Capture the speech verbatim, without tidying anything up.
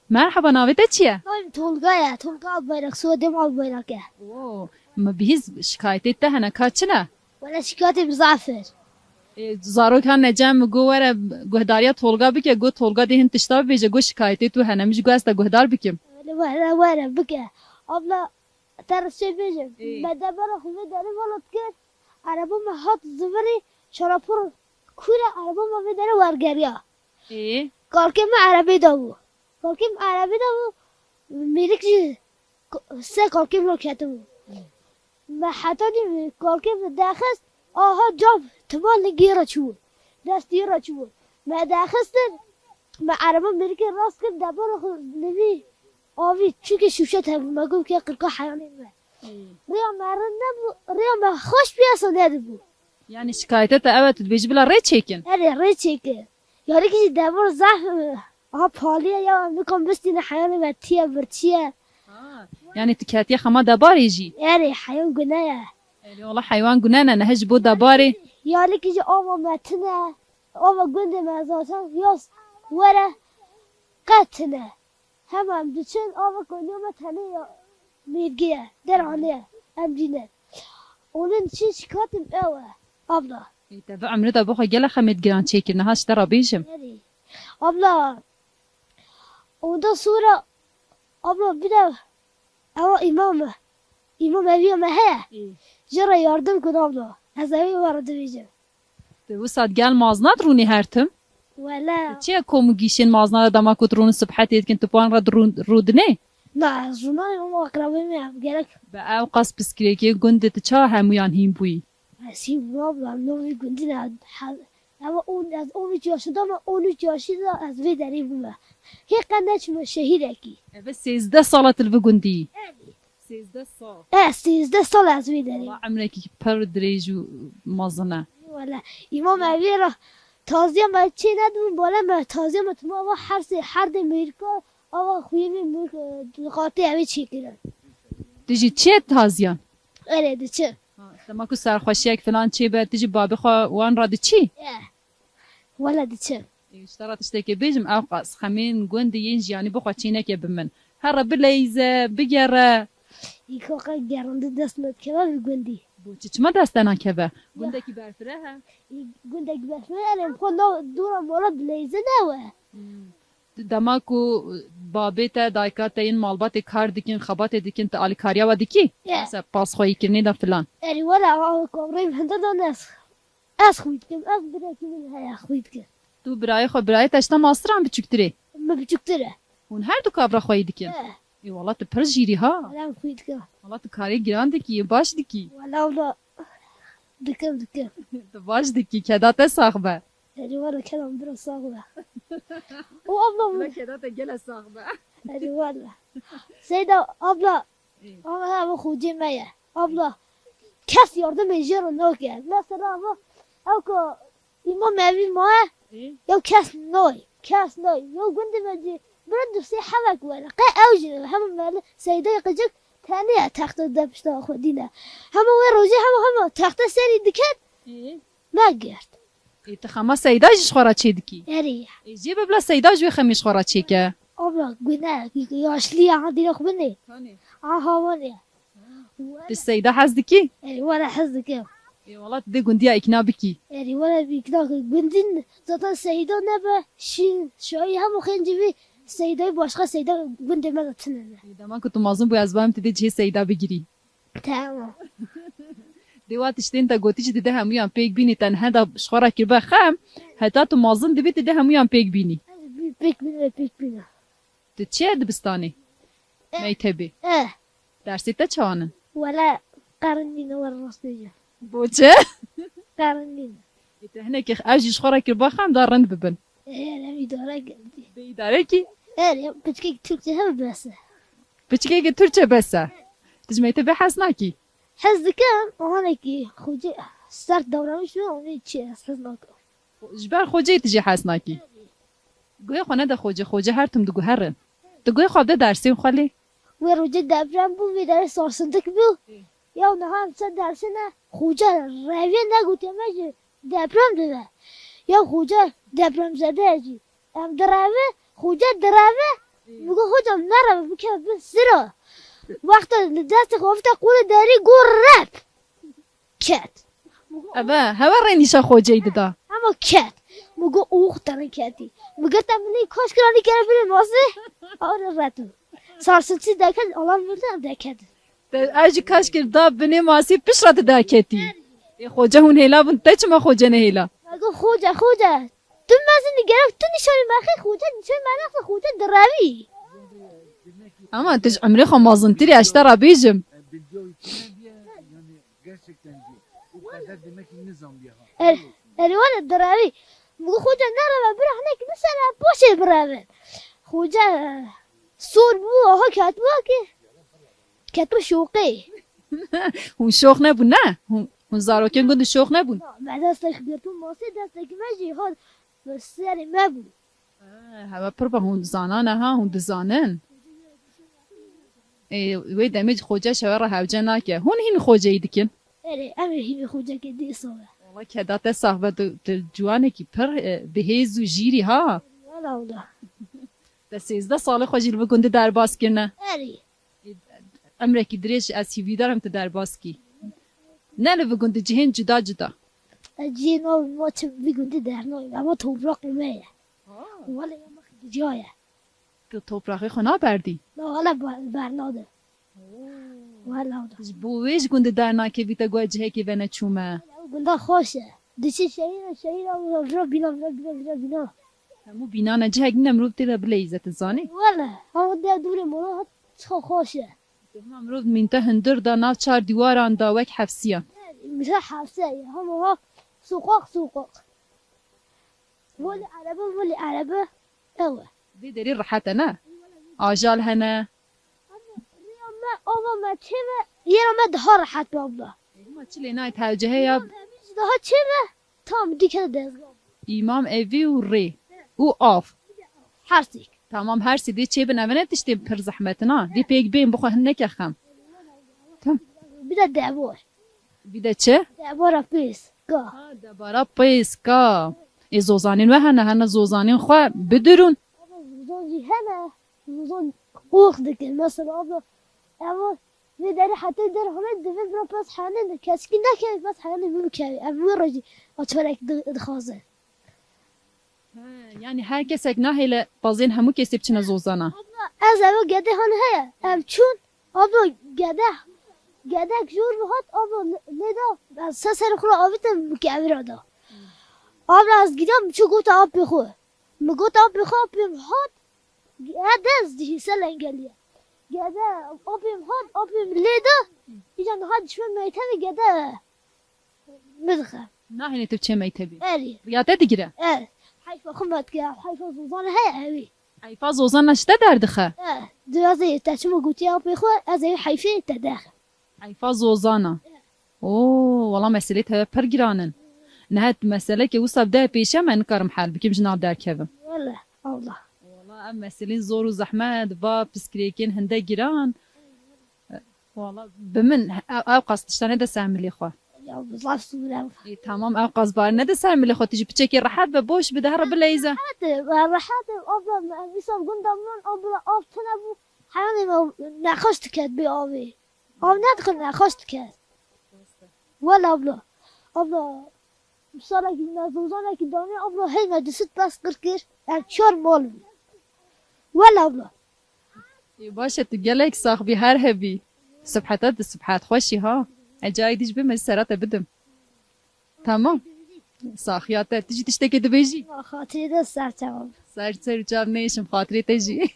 Merhaba, navê te çi ye? Navê min Tolga ye. Tolga Albayrak, soyadê min Albayrak e. Oo, min bihîst şikayetê te hene, ka çi ne? Wele şikayetê min zaf e. Ê, zarok hane cem min got were guhdariya Tolga bike, got Tolga dê hin tişta bibêje, got şikayetê tu hene, min jî got ez te guhdar bikim. Wele were, were bike. Abla, te re çi bêjim? Ê. Me debara xwe vê derê velat kir. Ereba me hat zivirî, şarapor kûr e, ereba me vê derê wergeriya. Ê. Kalkê me erebê de bû. Kalkê me erebê de bû. Mêrik jî k-, ser kalkê me ketibû. Me heta dî kalkê me derxist, aha cam tima lingê re çûbû. Destê re çûbû. Me derxistin, me ereba mêrikê rast kir, debara xwe nivî avî, çûkê şûşe tevî, me got ke qirka heyanê me. Ê. Rêya me rind nebû, rêya me xweş piyasa nedibû. Yani şikayete te ew e, tu dibêjî bila rê çêkin? Erê, rê çêkin. Yarî kî jî debor zaf, e, ha palî ye ya, nikan bistîne heyanê me tiye, birçî ye. Ha, yani tu ketiye xema debarê jî? Erê, heyan gune ye. Erê, wala heywan gune ne, nehe ji bo debarê. Yarî kî jî ava me tine, ava gundê me zaten yaz were qet tine. Hema em diçin, ava koniya me tenê ya mêrgê ye, deranê ye, em dîne. Onun için şikayetim ew e, abla. Ê, te vê emrê de bo xwe gelek xemêt giran çêkir, niha ji te re bêjim. Erê. Abla, ondan sonra, abla, bir de ewa imam e. İmam eviya me heye. Ê. Ji re yardım kun abla. Ez evê we re dibêjim. Tu wisa digel mazna dirûnî her tim? Wele. Tu çi ye kom û gîşên mazna re dema ku dirûnin sibhetê dikin, tu wan re dirûn-, rûdinê? Na, ez rûnayê, hema akrabê me em gerek. Bi ew qas piskirêkê gundê tu ça hemûyan hîn bûyî? Ez hîn bûm abla, em novî gundî ne. He-, ew on, ez on üç yaşında me, on üç yaşında ez vê derê bûme. Hê qe neçime şehîrekî. Ev e sêzdeh sala tu li vî gundî yî? Erê. Sêzdeh sal. E, sêzdeh sal ez vê derê. Wala emrekî pir dirêj û mezin e. Wala, îmam evê re taziya me çê nedibûn, bale me taziya me tuma va her sê, her dê mêrika, ava xuyê vê mêrika, e, qatê evê çêkirin. Tu jî çi ye taziyan? Erê, diçi. Ha, dema ku serxweşiyek filan çêbe, tu jî babê xwe wan re diçî? E. Wele diçim. Ê, ji te re tiştekê bêjim, ew qas xemên gundê yên jiyanî bixwe çê neke bi min. Here bileyze, bigere. Î ka qe gerandî dest me dikeve bi gundî. Bo çi, çima dest te nakeve? Ya. Gundekî berfireh e? Î gundekî berfireh e, em xwe nav dora mala bileyze ne we. Hmm. Dema ku babê te, dayika te yên malbatê kar dikin, xebatê dikin, tu alîkariya we dikî? Ya. Mesela pasxweyîkirinê de filan. Erê wele, a, kabrayê min hinde da ne. Ez xwî dikim, ez birekî min heye xwî dikim. Tu birayê xwe, birayê te ji te mastir an biçûktir ê? Min biçûktir e. Hûn her du kavra xweyî dikin? He. Ê wala tu pir jîrî ha. Wala em xwî dikim. Wala tu karê giran dikî, baş dikî. Wala wala dikim, dikim. Tu baş dikî, keda te sax be. Erê wala keda min bira sax be. O abla min. Wala keda te gele sax be. Erê wala. Seyda abla, Ê. Ama ev xwecê me ye. Abla, kes yardimê jê re nake. Mesela ev, ew ku îmam evî ma ye, Ê. Yew kes nayê. Kes nayê. Yew gundê me jî bira du sê hevek were. Qey ew jî hema mele Seydayê qicik tenê ye texte de pişta xwe dîne. Hema wê rojê hema hema texte serî diket. Ê. Me girt. Ê, tu xema Seyda jî ji xwe re çê dikî? Erê. Ê, jê bibla Seyda ji wê xemê ji xwe re çêke. Abla, gune, yaşlı ya, dîna xwe binê. Tanê. Aha, wanê. Tu Seyda hez dikî? Erê, wala hez dikim. Ê, wala tu dê gundiya îkna bikî. Erê, wala bi îkna bikî. Gundîn zaten Seyda nebe, şî-, şayî hemû xêncî vî Seydayê başqa Seyda gundê me de tune ne. Ê, dema ku tu mezin bû, ez barim tu dê cihê Seyda bigirî. Tamam. Dê wa tiştên te gotî jî dide hemûyan pêk bînî, te niha da ji xwe re kiribe xem, heta tu mezin dibî dide hemûyan pêk bînî. Pêk bîne, pêk bîne. Tu çi ye dibistanê? Eh. Mektebê? Eh. Dersê te çawan in? Wele qerin nîne, were rast bêje. Bo çi? Qerin nîne. Ê, te hinekî ev jî ji xwe re kiribe xem da rind bibin. Ê, em îdare kir. Bê îdare kî? Erê, piçkek Türkçe hebe bes e. Piçkekê Türkçe bes e. Tu ji mektebê hez nakî? Hez dikim, hanekî xwecê sert davranış ve onu çi ez hez nakim. Ji ber xwecê tu jî hez nakî? Guhê xwe nede xwecê, xwecê her tim diguherin. Tu guhê xwe bide dersên xwe lê. Wê rojê deprem bû, vê derê sarsıntık bû. Ê. Ya niha em ser dersê ne, xwecê reviye negotiye me jî deprem dibe. Ya xwecê depremzede ye jî. Em direve, xwecê direve, Ê. Min got, Bike bin sira. Wexta li destê xwe vite qûlê derî got rep. Ket. Eve, hewe rê nîşa xoceyî dida. Hema ket. Min got ûx terin ketî. Min got te min kaş kira nîkere binê masê. Ara retu. Sarsıntı deket, alan vurdu, deket. Te ev jî kaş kir da binê masî pişt re tu derketî. Ê xoce hûn hêla bûn, te çima xoce nehêla? Ego xoce, xoce. Tu mezin gerek tu nîşanî mexî xoce, nîşanî mexî xoce direvî. Ama tu ji emrê xwe mezintir î, ez ji te re bêjim. Gerçekten diyor. O kadar demek ki nizam diye ha. Er, erê were direvî. Min got xoce nereve bira hinek bisere paşê bireve. Xoce sor bû, aha ketbû ki. Ketbû şoqê. Hûn şox nebûn, ne? Hûn, hûn zarokên gund şox nebûn? Me destek girtin masê, destek me jî hat serê me bû. Ha, hewe pir be, hûn zanan e ha, hûn dizanin. Ê, wê demê xoce şewe re hewce nake. Hûn hîn xoceyî dikin? Erê, em ê hîn xocekê dî sor e. Wala keda te sax be, tu, tu ciwanekî pir, e, bi hêz û jîrî ha. Wala wala. Te sêzdeh salê xwe jî li vî gundî derbas kirine. Erê. Emrekî dirêj ez hîvîdar im tu derbas kî. Ne li vî gundî, cihên cuda cuda. Ez cihê navê me çi vî gundî dernayê, ama topraq me ye. Wele ya me xwe gica ye. Tu topraqê xwe naberdî? Na wele be-, bernade. Wele wele. Ji bo wê ji gundî dernakevî te got cihekê veneçûme. Ew gunda xweş e. Diçî şehîr e, şehîr e, vira, vira, bîna, vira, vira, vira, bîna. Hemû bînan e, cihek nîne mirov tê de bileyîze, tu zanî? Wele, hema de dûrê mala hat, çiqa xweş e. Dema mirov mînte hundir da nav çar dîwaran da wek hefsiyan. Mîze hefse ye, hema ha, sokak, sokak. Volî erebe, volî erebe, ew e. Vê derî rehet e, ne? Ajal hene. Rêya me, ava me çê ve, yêra me daha rehet be abla. Hema çi lê nayê, tevcihe ya. Hemî jî daha çê ve, tam dike dezgah. Îmam evî û rê û av. Hersîk. Tamam, her sê dê çê bin, evine tiştê pir zehmet in ha. Dê pêk bên, bixwe hin neke xem. Tam. Bir de debor. Bir de çi? Debora pêska. Ha, debara pêska. Ê zozanên we hene, hene zozanên xwe bidirûn. Ama zozan jî hene. Zozan ûx dike. Mesela abla, ev vê derê heta der hone divê bira pez hene de, keçikî nekeve pez hene bikeve. Ev wê rojî açarek di-, dixwaze. He, yani her kesek nahêle pezên hemû kesê biçine zozana. Abla, ez eva gedê han heye. Ev çûn, abla, gede, gedek jor bi hat, abla, lê da, ez se ser xwe avîtim, bike evira da. Abla, ez gidiya, min çû gota apê xwe. Min gota apê xwe, apê min hat, gede ez dihîse lengeliye. Gede, apê min hat, apê min lê da, îca niha dişme meytene gede. Bidixe. Nahêne tu biçe mektebê. Erê. Riya te digire? E, heyfa xwe me dike, heyfa zozana heye ewî. Heyfa zozana ji te derdixe? E, dirazê te çima gotiye apê xwe, ez ê heyfê te derxim. Heyfa zozana. Oo, wala meselê te pir giran in. Niha tu meseleke wisa bide pêşiya me nikarim hel bikim ji nav derkevim. Wele, Allah. Wala ev meselên zor û zehmet, va piskirêkên hinde giran. Wala bi min ew, ew qas tişta nede ser milê xwe. Ya, zaf sûre. Ê, tamam, ew qas bar nede ser milê xwe. Tu jî piçekê rehet be, boş bide, here bileyze. Rehet e, rehet e, abla, me, misal gunda min, abla, av tune bû, heyanê me nexweş diket bê avê. Av nedixwe, nexweş diket. Wele abla. Abla, misalekî me zozanekî danê, abla, hey me disit bes qir kir, em çar mal bû. Wele abla. Ê, baş e, tu gelek sax bî, her hebî. Sibheta di sibhet xweşî ha. E, cayê dî jî bê, me sera te bidim. Tamam. Saxiya te. Tu jî tiştekê dibêjî? Xatirê de ser çav. Ser ser çav nêşim, xatirê te jî.